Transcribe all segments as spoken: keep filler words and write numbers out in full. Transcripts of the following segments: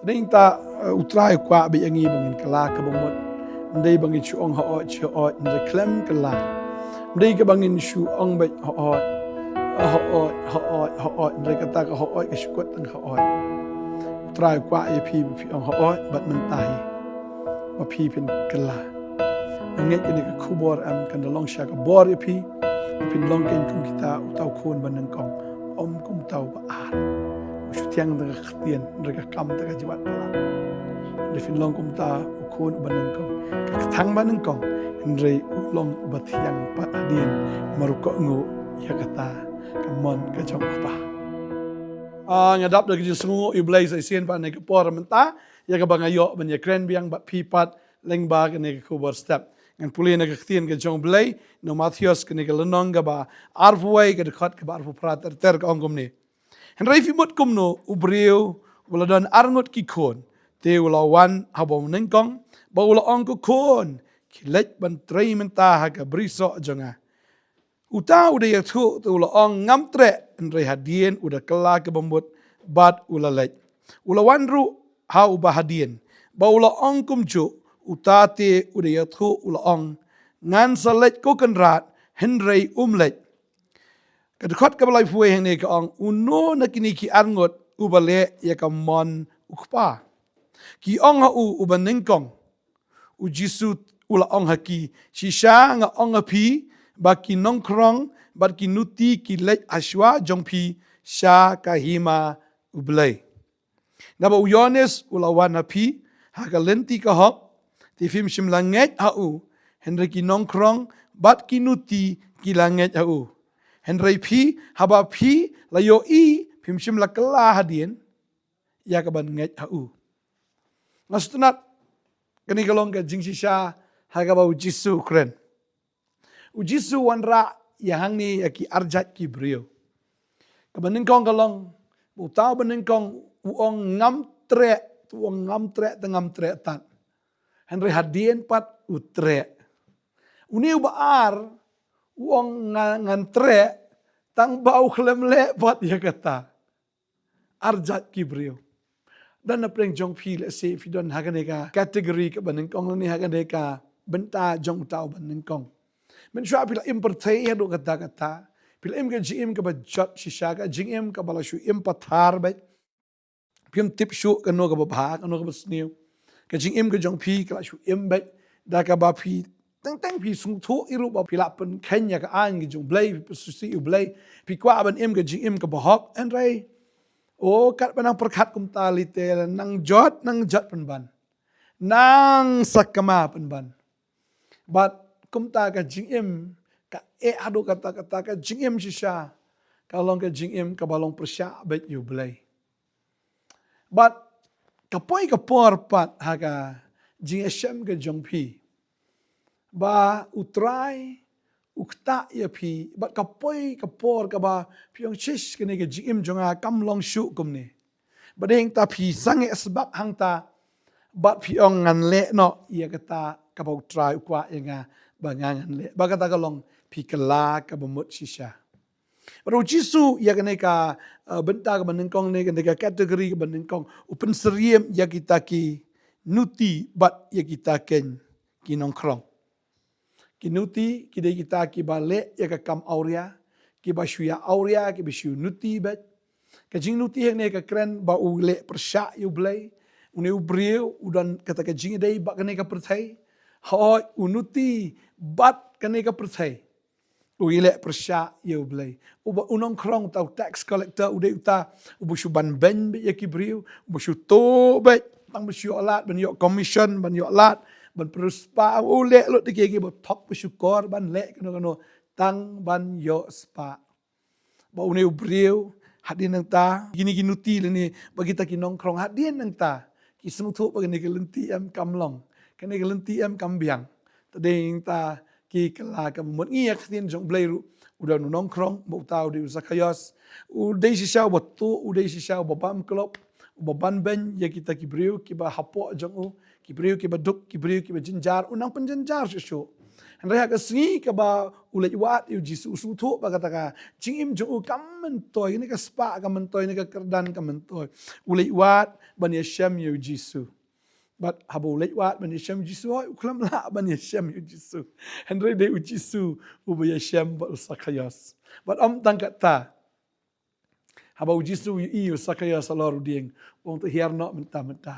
Nangta, eh, U Trai u kwah bad ïa ngi ba ngin kylla ka bamut. Ym dei ba ngin shu ong hooid, hooid, hynrei khlem kylla. Ym dei ka ba ngin shu ong bad hooid, hooid, hooid, hooid, hynrei kata ka hooid ka shu kut tang hooid. U Trai u kwah ïa phi ba phi ong hooid bad mynta hi ba phi phin kylla. Nga ngeit kane ka khubor em kan da long sha ka bor ïa phi. Phin long kein kum kita uta u khun ba nyngkong, ym kum uta u ba ar. U shu thiang da ka ktien, da ka kam, da ka jingwan palat. Da phin long kum uta u khun ba nyngkong, ka kthang ba nyngkong, hynrei u long uba thiang pat hadien, namar u kohnguh ïa kata ka mon ka jong u Kpa. Ah, nga dap da ka jingsngewnguh ïa U Blei sa shisien pat ha kane ka por mynta, ïa kaba nga ïoh ban ïakren biang bad phi pat lyngba kane ka khubor step. Ngan pule na ka ktien ka jong U Blei, na u Mathaios kane ka lynnong kaba arphew wei, ka dkhot kaba arphew phra ter ter, ka ong kumne. Hynrei phi mut kumno, u briew uba la don arngut ki khun, te u la wan ha uba nyngkong, bad u la ong, ko khun, khie leit ban trei mynta ha ka brisoh jong nga. Uta u da ïathuh te u la ong, ngam treh, hynrei hadien u da kylla ka bamut bad u la leit. U la wan ruh ha uba hadien, bad u la ong kumjuh. Uta te u da ïathuh u la ong, ngan sa leit ko Kynrad, hynrei um leit. Ka dkhot kaba laiphew wei hangne ka ong, uno na kine ki arngut uba leh ïa ka mon u kpa? Ki ong ha u, uba nyngkong. U Jisu u la ong ha ki, shisha nga ong ha phi, ba ki nongkhrong bad ki nuti ki leit hashwa jong phi sha ka hima U Blei. Naba u Ïoannis u la wan ha phi ha ka lynti ka hok, te phim shym la ngeit ha u, hynrei ki nongkhrong bad ki nuti ki la ngeit ha u. Hynrei phi, haba phi la ïohi, phim shym la kylla hadien ïa kaban ngeit ha u. Nga sngewtynnat, kane ka long ka jingshisha ha kaba u Jisu u kren. U Jisu u wanrah ïa hangne ïa ki arjait ki briew. Kaba nyngkong ka long, uta uba nyngkong u ong ngam treh, u ong ngam treh, te ngam treh tad. Hynrei hadien pat u treh. Une uba ar, u ong nga, ngan treh, tang ba u khlem leh pat ïa kata. Arjait ki briew. Don na pdeng jong phi, lehse phi don ha kane ka category kaba nyngkong lane ha kane ka bynta jong uta uba nyngkong. Mynshuwa phi la im pyrthei haduh katta katta. Phi la im ka jingim kaba jot shisha, ka jingim kaba la shu im pathar beit. Phim tip shuh kano kaba bha, kano kaba sniew. Ka jingim ka jong phi ka la shu im beit da kaba phi teng teng phi sngewthuh hi ruh ba phi lah pynkheiñ ïa ka aiñ ka jong U Blei, phi pynsngewsih ïa U Blei, phi kwah ban im ka jingim kaba hok, hynrei, o, katba nang pyrkhat kumta lei te, nang jot, nang jot pynban. Nang sakma pynban. Bad kumta ka jingim ka eh haduh katta katta, ka jingim shisha ka long ka jingim kaba long pyrshah beit ïa U Blei. Bad ka poi ka por pat ha ka jingïashem ka jong phi, ba U Trai u ktah ïa phi, bad ka poi ka por kaba phi ong, shish, kane ka jingim jong nga kam long shuh kumne. Bad hangta phi sangeh sbak hangta, bad phi ong, ngan leh noh ïa kata kaba U Trai u kwah ïa nga ba nga ngan leh. Bad kata ka long phi kylla kaba mut shisha. Bad u Jisu ïa kane ka, eh, bynta kaba nyngkong ne, kane ka category kaba nyngkong, u pynsyriem ïa kita ki nuti bad ïa kita kein ki nongkhrong. Ki nuti ki dei kita kiba leh ïa ka kam awria, kiba shu ïa awria, kiba shu nuti beit. Ka jingnuti hangne ka kren ba u leh pyrshah ïa U Blei. Une u briew u don kata ka jingïadei bad kane ka pyrthei. Hooid, u nuti bad kane ka pyrthei. U ïaleh pyrshah ïa U Blei. Uba u nongkhrong, uta u tax collector, u dei uta uba shu ban beiñ beit ïa ki briew, uba shu tuh beit, tang ban shu ïoh lad, ban ïoh commission, ban ïoh lad, ban pynroi spah, u leh lut da kiei kiei ba thok ba shukor ban leh kano kano tang ban ïoh spah. Ba une u briew hadien nangta, kine ki nuti lane ba kita ki nongkhrong, hadien nangta ki sngewthuh ba kane ka lynti em kam long, kane ka lynti em kam biang. Te dei nangta ki kylla kaba mut. Ngi ïa ka ktien jong U Blei ruh, u don u nongkhrong, ba uta u dei u Zakhaios. U dei shisha uba tuh, u dei shisha uba bam klop, uba ban beiñ ïa kita ki briew kiba hapoh jong u, ki briew kiba duk, ki briew kiba jynjar, u nang pynjynjar shuh shuh. Hynrei ha ka sngi kaba u leit wad ïa u Jisu, u sngewthuh ba kata ka jingim jong u kam myntoi, ne ka spah kam myntoi, ne ka kyrdan kam myntoi. U leit wad ban ïashem ïa u Jisu. Bad haba u leit wad ban ïashem ïa u Jisu, hooid u khlem lah ban ïashem ïa u Jisu. Hynrei dei u Jisu uba ïashem bad u Sakhaios. Bad ym tang katta, haba u Jisu u ïohi ïa u Sakhaios halor u dieng, u ong, to hiar noh mynta mynta.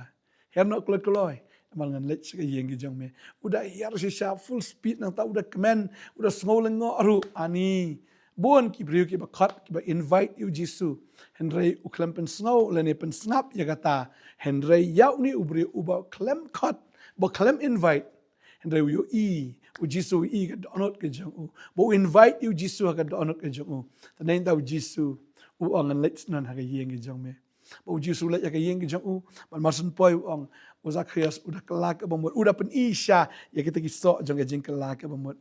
Hiar noh kloi kloi. Namar ngan leit sha ka ïing ka jong me. U da hiar shisha full speed, nangta u da kmen, u da sngew lyngngoh ruh. Ani, bun ki briew kiba khot, kiba invite ïa u Jisu. Hynrei u khlem pynsngew lane pynsngap ïa kata. Hynrei ïa une u briew uba khlem khot, ba khlem invite, hynrei u ïohi, u Jisu u ïohi ka dohnud ka jong u. Ba u invite ïa u Jisu ha ka dohnud ka jong u. Te nangta u Jisu u ong, ngan leit shen ha ka ïing ka jong me. Ba u Jisu u leit ha ka ïing ka jong u, bad mar shen poi u ong, u Sakhaios u da kylla kaba mut, u da pyni shisha ïa kita ki soh jong ka jingkylla kaba mut.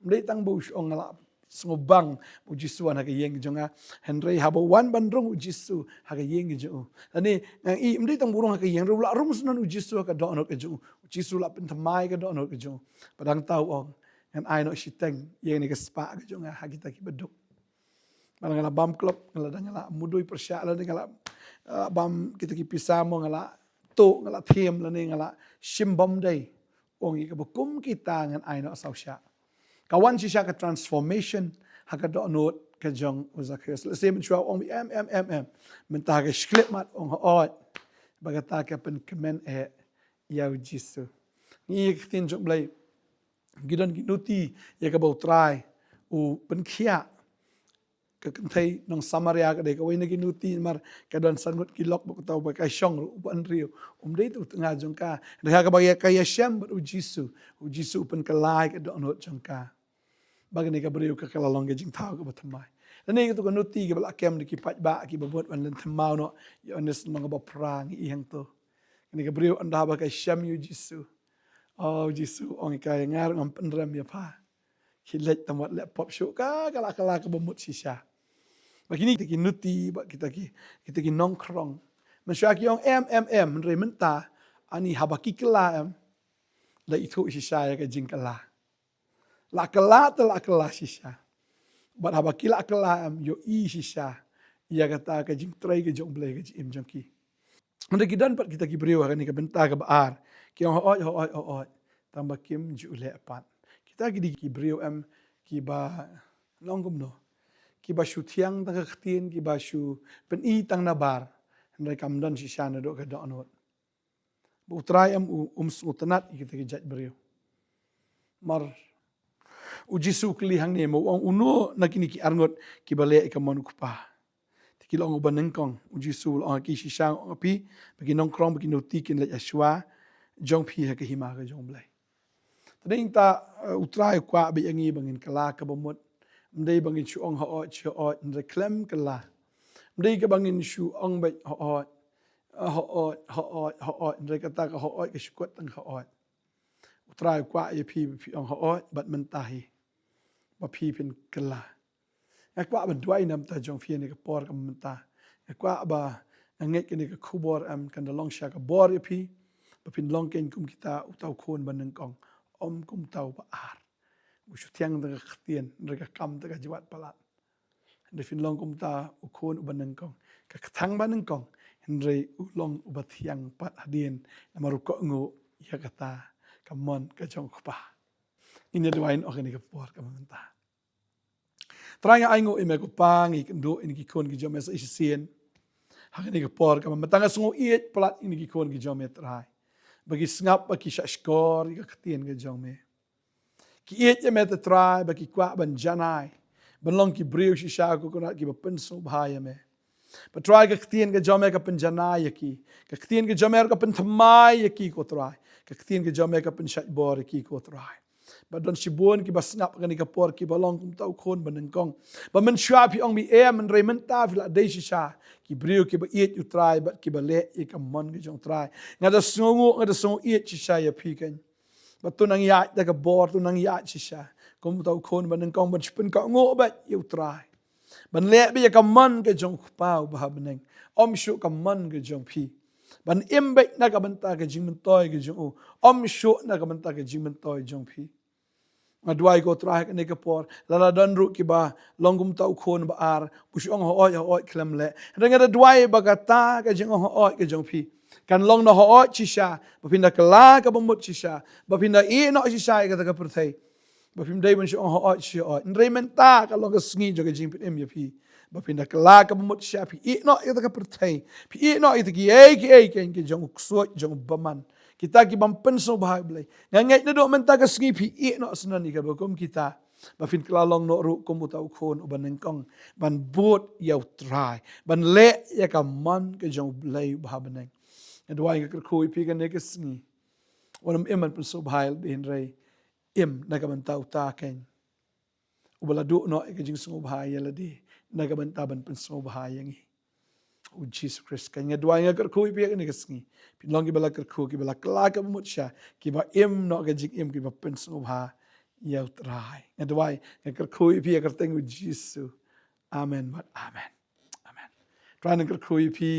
Ym dei tang ba u ong, nga la sngewbang ba u Jisu u wan ha ka ïing ka jong nga. Hynrei haba u wan ban rung u Jisu ha ka ïing ka jong u, lane nga i, ym dei tang ba u rung ha ka ïing, hynrei u la rung shen u Jisu ha ka dohnud ka jong u. U Jisu u la pynthymmai ka dohnud ka jong u. Bad hangta u ong, ngan ai noh shiteng ïa kane ka spah ka jong nga ha kita kiba duk. Bad nga la bam klop, nga la dang, nga la mudui pyrshah, lane nga la, eh, bam kita ki pisa mo, nga la tuh, nga la thiem, lane nga la shim bymdei. U ong, ïa kaba kum kita ngan ai noh saw shah. Ka wan shisha ka transformation ha ka dohnud ka jong u Sakhaios. Lehse mynshuwa u ong em, em, em, em. Mynta ha ka shi khyllipmat u ong, hooid, ba kata ka pynkmen eh ïa u Jisu. Ngi ïa ka ktien jong U Blei, ngi don ki nuti ïa kaba U Trai u pynkhiah ka kynthei nong Samaria, ka dei kawei na ki nuti, namar ka don san ngut ki lok, bad kata uba ka shong ruh u bynriew, um dei tang u tnga jong ka. Hynrei ha kaba ïa ka ïashem bad u Jisu, u Jisu u pynkylla ïa ka dohnud jong ka. Ba kane ka briew ka, ka la long ka jingthaw kaba thymmai. Lane katu ka nuti kaba la kem da ki paidbah kiba mut ban lynthem maw noh ïa une u nong kaba pra, ngi i hangto. Kane ka briew ynda ba ka shem ïa u Jisu, o, u Jisu u ong ïa ka, ïa nga ruh ngam pynrem ïa pha. Khie leit, tang wat leh pop shuh. Ka, ka la, ka la, kaba mut shisha. Ba kine kita ki nuti, ba kita ki, kita ki nongkhrong, mynshuwa ki ong em, em, em, hynrei mynta, ani haba ki kylla em, la ithuh shisha ïa ka jingkylla. La kylla te la kylla shisha. Bad haba ki la kylla em, ïohi shisha ïa kata ka jingtrei ka jong U Blei ha ka jingim jong ki. Hynrei ki don pat kita ki briew ha kane ka bynta kaba ar, ki ong hooid, hooid, hooid, tang ba kim ju leh pat. Kita ki dei ki briew em kiba long kumno? Kiba shu thiang tang ka ktien, kiba shu pyni tang nabar, hynrei kam don shisha naduh ka dohnud. Ba U Trai em u, um sngewtynnad ïa kita ki jait briew. Namar u Jisu u kylli hangne, ma u ong, uno na kine ki arngut kiba leh ïa ka mon U Kpa? Te ki la ong, uba nyngkong. U Jisu u la ong ha ki, shisha nga ong ha phi, ba ki nongkhrong, ba ki nuti kin leit shuwa jong phi ha ka hima ka jong U Blei. Te nangta, eh, U Trai u kwah beit ïa ngi ba ngin kylla kaba mut. Ym dei ba ngin shu ong hooid, shu hooid, hynrei khlem kylla. Ym dei kaba ngin shu ong beit hooid, eh, hooid, hooid, hooid, hynrei kata ka hooid ka shu kut tang hooid. U Trai u kwah ïa phi ba phi ong hooid bad mynta hi, ba phi phin kylla. Nga kwah ban duwai na ka bynta jong phi ha kane ka por kaba mynta. Nga kwah ba, nga ngeit kane ka khubor em kan da long shisha ka bor ïa phi, ba phin long kein kum kita, uta u khun ba nyngkong, ym kum uta uba ar, u shu thiang tang ka ktien, hynrei ka kam tang ka jwat palat. Hynrei phin long kum uta u khun uba nyngkong, ka kthang ba nyngkong, hynrei u long uba thiang pat hadien, namar u kohnguh ïa kata ka mon ka jong U Kpa. Ngin ïa duwai noh ha kane ka por kaba mynta. Trai, nga ainguh ïa me ko Pa, ngi kynduh ïa kine ki khun ki jong me sa shisien ha kane ka por kaba mynta. Nga sngewieit palat ïa kine ki khun ki jong me, Trai, ba ki sngap, ba ki shahshkor ïa ka ktien ka jong me. Ki ïeit ïa me, te Trai, ba ki kwah ban janai, ban long ki briew shisha, ko Kynrad, kiba pynsngewbha ïa me. Ba Trai, ka ktien ka jong me ka pynjanai ïa ki. Ka ktien ka jong me ka pynthymmai ïa ki, ko Trai. Ka ktien ka jong me ka pynshait bor ïa ki, ko Trai. Ba don shibun kiba sngap ha kane ka por kiba long kum uta u khun ba nyngkong, ba mynshuwa phi ong, Mei, em, hynrei mynta phi la dei shisha ki briew kiba ïeit, U Trai, bad kiba leh ïa ka mon ka jong U Trai. Nga da sngewnguh, nga da sngewieit shisha ïa phi kein. Bad to nang ïaid da ka bor, to nang ïaid shisha kum uta u khun ba nyngkong, ban shu pynkohnguh beit ïa U Trai, ban leh beit ïa ka mon ka jong U Kpa uba ha bneng, ym shuh ka mon ka jong phi. Ban im beit na ka bynta ka jingmyntoi ka jong u, ym shuh na ka bynta ka jingmyntoi jong phi. Nga duwai ko Trai kane ka por, lada don ruh kiba long kum uta u khun ba ar, u shu ong hooid, hooid khlem leh. Hynrei nga da duwai ba kata ka jingong hooid ka jong phi kan long na hooid shisha, ba phin da kylla kaba mut shisha, ba phin da ïeh noh shisha ïa kata ka pyrthei. Ba phim dei ban shu ong hooid shisha hooid. Hynrei mynta ka long ka sngi jong ka jingpynim ïa phi. Ba phin da kylla kaba mut shisha, phi ïeh noh ïa kata ka pyrthei. Phi ïeh noh ïa kita kiei kiei ki jong u ksuid jong u bymman. Kita ki bym pynsngewbha ïa U Blei. Nga ngeit naduh mynta ka sngi phi ïeh noh shuh na kaba kum kita. Ba phin kylla long noh ruh kum uta u khun uba nyngkong ban bud ïa U Trai, ban leh ïa ka mon ka jong U Blei uba ha bneng. Nga duwai nga kyrkhu ïa phi kane ka sngi. Wat nym im ban pynsngewbha ïa lade, hynrei im na ka bynta uta keiñ uba la duh noh ïa ka jingsngewbha ïa lade na ka bynta ban pynsngewbha ïa ngi. U Jisu Khrist keiñ nga duwai nga kyrkhu ïa phi ha kane ka sngi. Phin long kiba la kyrkhu, kiba la kylla kaba mut shisha, kiba im noh ka jingim, kiba pynsngewbha ïa U Trai. Nga duwai nga kyrkhu ïa phi ha ka kyrteng U Jisu. Amen bad amen. Amen. Trai un kyrkhu ïa phi.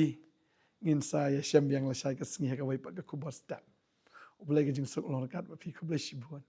Ngin sa ïashem biang lashai ka sngi ha kawei pat ka khubor step. U Blei ka jingsuk long ryngkat bad phi. Khublei shibun.